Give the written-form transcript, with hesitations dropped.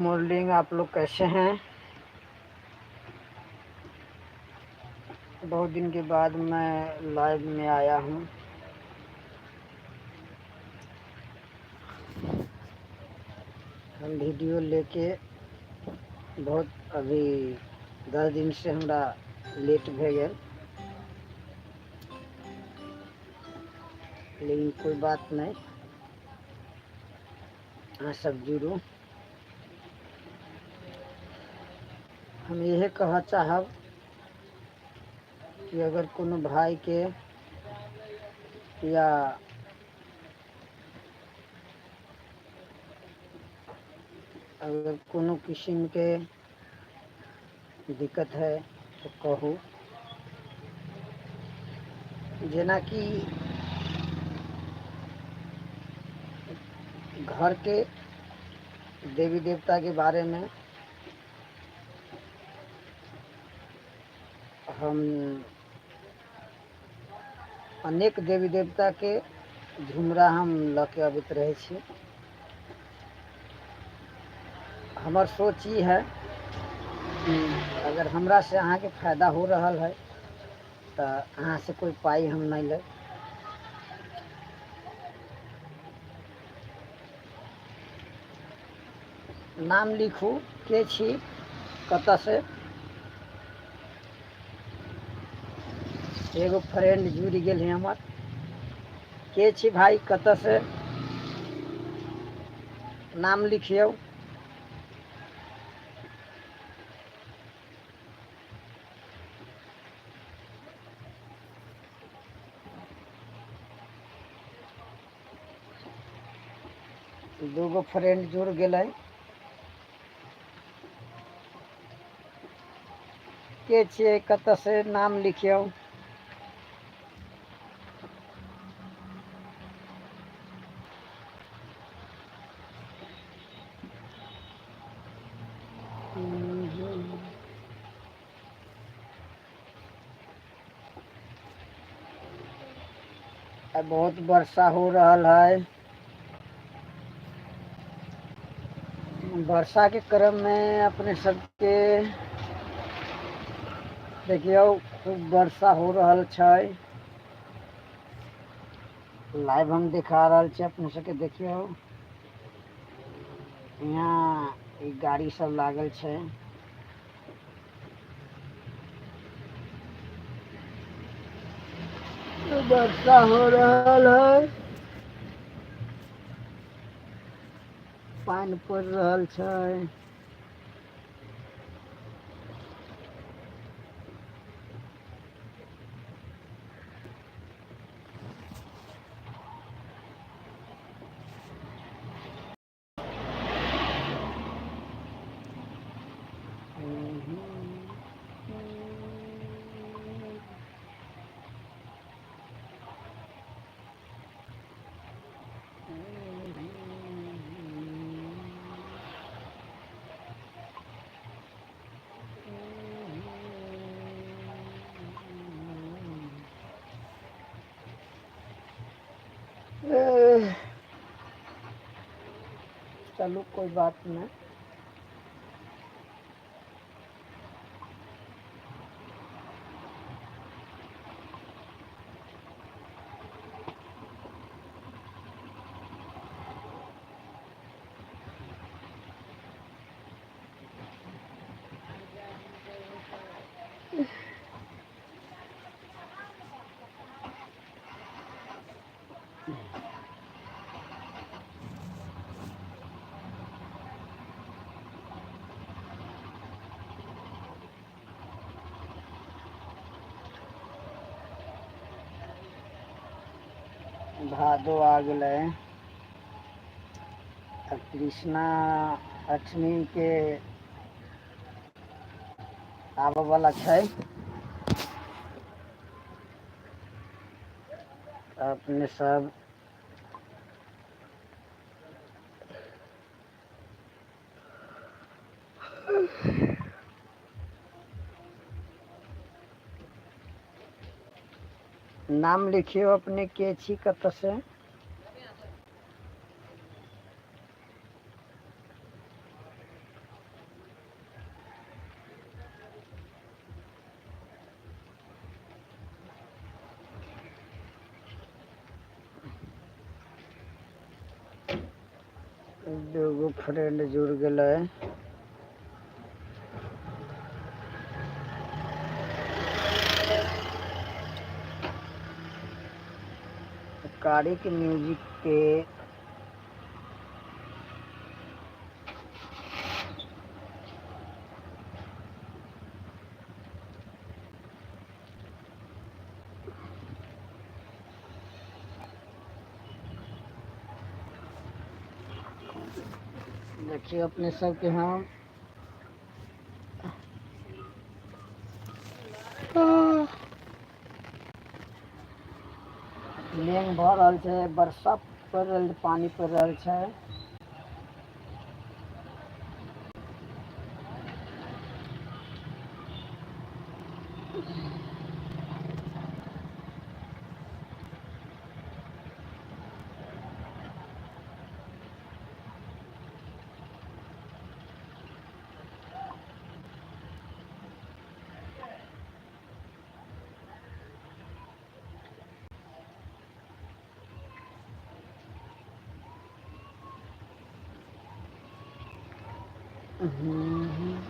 Morning, आप लोग कैसे हैं? बहुत दिन के बाद मैं लाइव में आया हूं। हम वीडियो लेके बहुत अभी 10 दिन से हमरा लेट भए गेल, लेकिन कोई बात नहीं, अहाँ सब जुड़ू। हम यह कह चाहब कि अगर कोनो भाई के या अगर कोनो किस्म के दिक्कत है तो कहू। जेना कि घर के देवी देवता के बारे में हम अनेक देवी देवता के झुमरा हम लऽ के अबैत रहै छी। हमर सोच ई है कि अगर हमरा से अहाँके फायदा हो रहल है तऽ अहाँ से कोई पाइ हम नहीं लेब। नाम लिखू, के छी, कतऽ से। एगो फ्रेंड जुड़ि गेल है हमर। के छी भाई, कतऽ से, नाम लिखियौ। दूगो फ्रेंड जुड़ गेलै। के छियै, कतऽ से, नाम लिखियौ। बहुत वर्षा हो रहल है। वर्षा के क्रम में अपने सबके देखियौ खूब वर्षा हो रहल छै। लाइव हम दिखा रहल छी अपने सबके। देखियौ यहाँ एक गाड़ी सब लागल छै। वर्षा हो रहल है, पानि पड़ि रहल छै। चलू कोई बात नहीं। भादो आ गेलै। कृष्णा अष्टमी के आबऽ वाला छै। अपने सब नाम लिखियौ अपने के छी, कतऽ से। दूगो फ्रेंड जुड़ गेलै। कारिक म्यूजिक के देखिए अपने सबके हम लेंग भऽ रहल छै, बरसा पड़ि रहल छै, पानि पड़ि रहल छै। हम्म,